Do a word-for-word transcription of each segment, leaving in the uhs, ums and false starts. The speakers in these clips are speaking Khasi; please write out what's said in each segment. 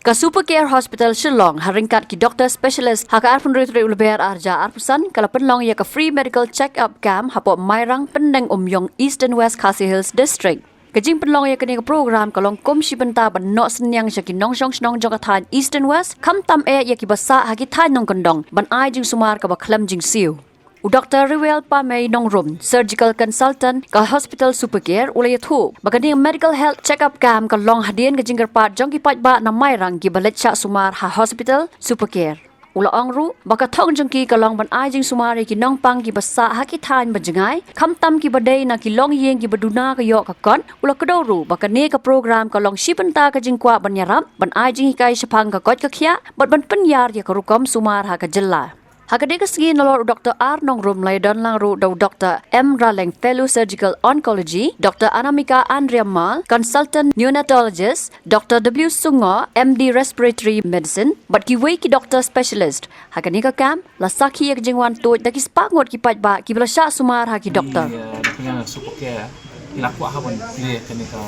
Ka Super Care Hospital Shillong ha ryngkat ki doktor specialist ha ka arphew hynriew tarik u Lber arhajar arphew san ka la pynlong ïa ka free medical check-up camp hapoh Mairang, Pyndengumiong, Eastern West Khasi Hills District. Ka jingpynlong ïa kane ka program ka long kum shi bynta ban noh synñiang sha ki nongshong shnong jong ka thaiñ Eastern West, khamtam eh ïa kiba sah ha ki thaiñ nongkyndong, ban ai jingsumar kaba khlem jingsiew. U Doktor Riwel Pamei Nongrum, Surgical Consultant ka Hospital Super Care, u la ïathuh ba kane ka medical health check-up camp ka long hadien ka jingkyrpad jong ki paidbah na Mairang kiba leit shah sumar ha Hospital Super Care. U la ong ruh ba ka thong jong ki ka long ban ai jingsumar ïa ki nongpang kiba sah ha ki thaiñ ba jngai, khamtam kiba dei na ki longïing kiba duna ka ïoh ka kot. U la kdew ruh ba kane ka program ka long shi bynta ka jingkwah ban ïarap, ban ai jinghikai shaphang ka koit ka khiah, bad ban pynïar ïa ka rukom sumar ha ka jylla. Ha kane ka sngi nalor u Doktor R Nongrum la ïadon lang ruh da u Doktor M Raleng, Fellow Surgical Oncology, Doktor Anamika Andrea Mal, Consultant Neonatologist, Doktor W Sungo, M D Respiratory Medicine, bad kiwei ki doktor specialist. Ha kane ka camp la sakhi ïa ka jingwan tuid da ki spah ngut ki paidbah kiba la shah sumar ha ki doktor. Ngi, eh, ngi Super Care, ngi la kwah ha ban plie kane ka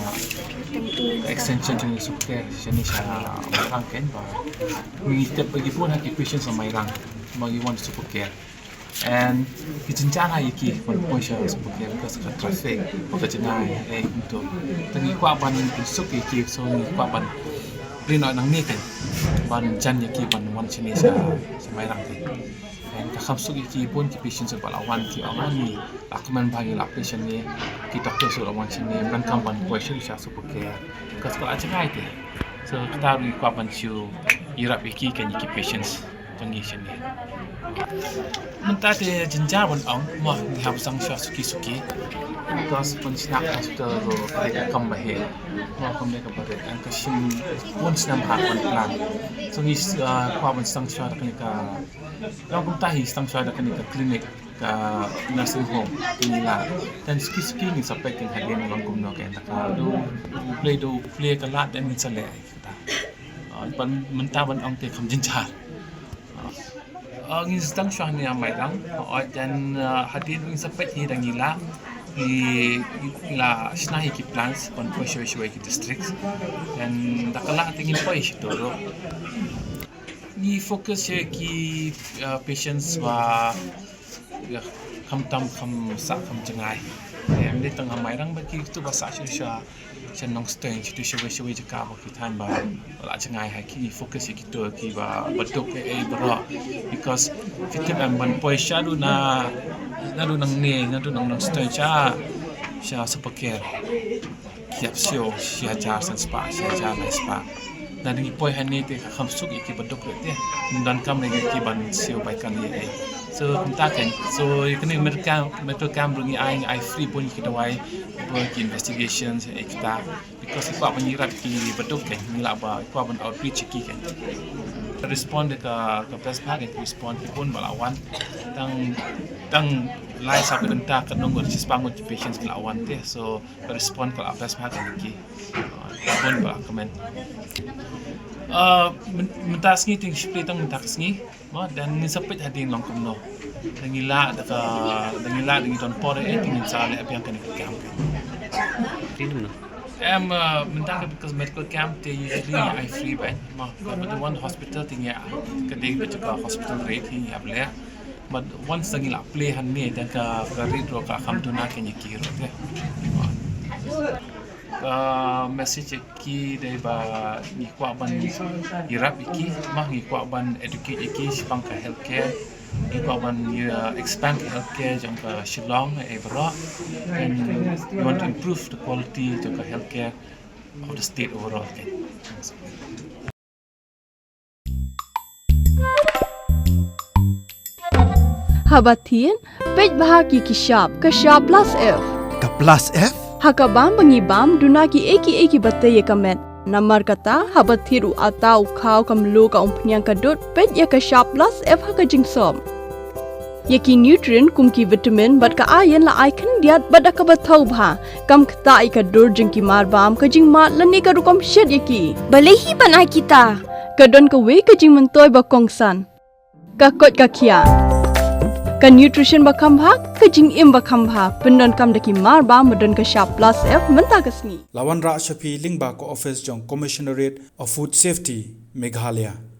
extension jong Super Care shane sha Mairang, kynmaw ba ngi tip ba ki bun ha ki patients na Mairang ba ngi wan Super Care. And ki jynjar ha ïa ki ban poi sha Super Care because ka traffic, ba ka jngai, eh, kumto. Te ngi kwah ban pynsuk ïa ki, so ngi kwah ban ri noh nangne, kynmaw, ban jan ïa ki ban wan shane sha, sha Mairang, kynmaw. And ka kham suk ïa ki, bun ki patients ba la wan ki ong ngi la kmen ba ngi la plie shane, ki doctor ruh la wan shane, ban kham ban poi sha, sha Super Care. Because ka la jngai te. So kata ruh ngi kwah ban shu ïarap ïa ki, kynmaw, ïa ki patients jong ngi shane. Mynta te jynjar ban ong, mo, ngi hap sdang shuwa suki suki. Because pynshna hospital ruh ka dei ka kam ba heh. Mo, kam dei ka ba dei, and ka shim bun snem ha ban plan. So ngi, uh, kwah ban sdang shuwa da kane ka, long kumta hi, sdang shuwa da kane ka clinic, ka nursing home, kynmaw. Then suki suki ngin sa peit kynmaw hadien long kumno, kynmaw, da ka, da U Blei, da U Blei ka lad, then ngin sa leh. Ah, ban mynta ban ong te kham jynjar. Ah, ngin sdang shuwa hangne ha Mairang. Oh, then, ah, hadien ngin sa peit hi da ngi la, ngi, ngi la shna hi ki plans ban poi shawei shawei ki districts. Then da ka lah te ngin poi shito ruh. Ngi focus sha ki, ah, patients ba, ïa, khamtam kham sah kham jngai. Em, ym dei tang ha Mairang, ba kito ba sah sha, sha, sha Nongstoiñ, sha, shawei shawei jaka ba ki thaiñ ba la jngai ha ki, focus ïa kito kiba, ba duk eh, eh, baroh. Because phi tip em, ban poi shaduh na, naduh nangne, naduh na Nongstoiñ sha, sha Super Care, ki ïap siew shi hajar san spah, shi hajar lai spah. Lada ngi poi hangne te ka kham suk ïa kiba duk ruh te. Ngim donkam lei ïa ki ban siew bai kan ïa ei. So kumta kynmaw. So ïa kane medical, medical camp ruh ngi ai, ngi ai free bun ïa ki dawai, bun ïa ki investigations, ïa kita. Because ngi kwah ban ïarap ïa kiba duk kynmaw, ngi lah ba, ngi kwah ban outreach ïa ki kynmaw. Respond da ka, ka best bha kynmaw, respond ki bun ba la wan. Tang, tang lai saw kynta ka nong ngut, shispah ngut ki patients ki la wan te. So respond ka la best bha kynmaw ki. Ah, bun ba la kmen. Ah, myn-, mynta sngi te ngi shu plie tang mynta ka sngi. Mo, then ngin sa peit hadien long kumno. Da ngi lah da ka, da ngi lah da ngi don por eh, te ngin sa leh biang kane ka camp. Em, ah, mynta ka, because medical camp te usually ngi ai free bad. Mo, ka ba da wan hospital te ngi, ka dei ka jaka hospital rate hi ngi hap leh. But once da ngi lah plie hangne, then ka, ka rate ruh ka kham duna kynmaw ïa ki ruh te. Ka message ïa ki dei ba ngi kwah ban ïarap ïa ki, mo, ngi kwah ban educate ïa ki shaphang ka healthcare, ngi kwah ban, uh, expand ka healthcare jong ka Shillong eh baroh, and we want to improve the quality jong ka healthcare of the state overall, kynmaw. Haba thied, peit bha ha ki shap, ka shap plus F. Ka plus F? Ha ka bam ba ngi bam, duna kiei kiei kiba tei ïa ka met. Namar kata, haba thied u atta, u khaw, ka mluh, ka umphniang, ka dud, peit ïa ka shap plus F ha ka jingsop. Ïa ki nutrient kum ki vitamin bad ka iron la ai khyndiat bad da kaba thaw bha. Kam ktah ïa ka dur jong ki marbam, ka jingmad lane ka rukom shet ïa ki. Balei hi ban ai kita? Ka don kawei ka jingmyntoi ba kongsan. Ka koit ka khiah. Ka nutrition ba kham bha, ka jingim ba kham bha. Pyndonkam da ki marbam ba don ka shap plus F mynta ka sngi. La wanrah sha phi lyngba ka office jong Commissionerate of Food Safety. Meghalaya.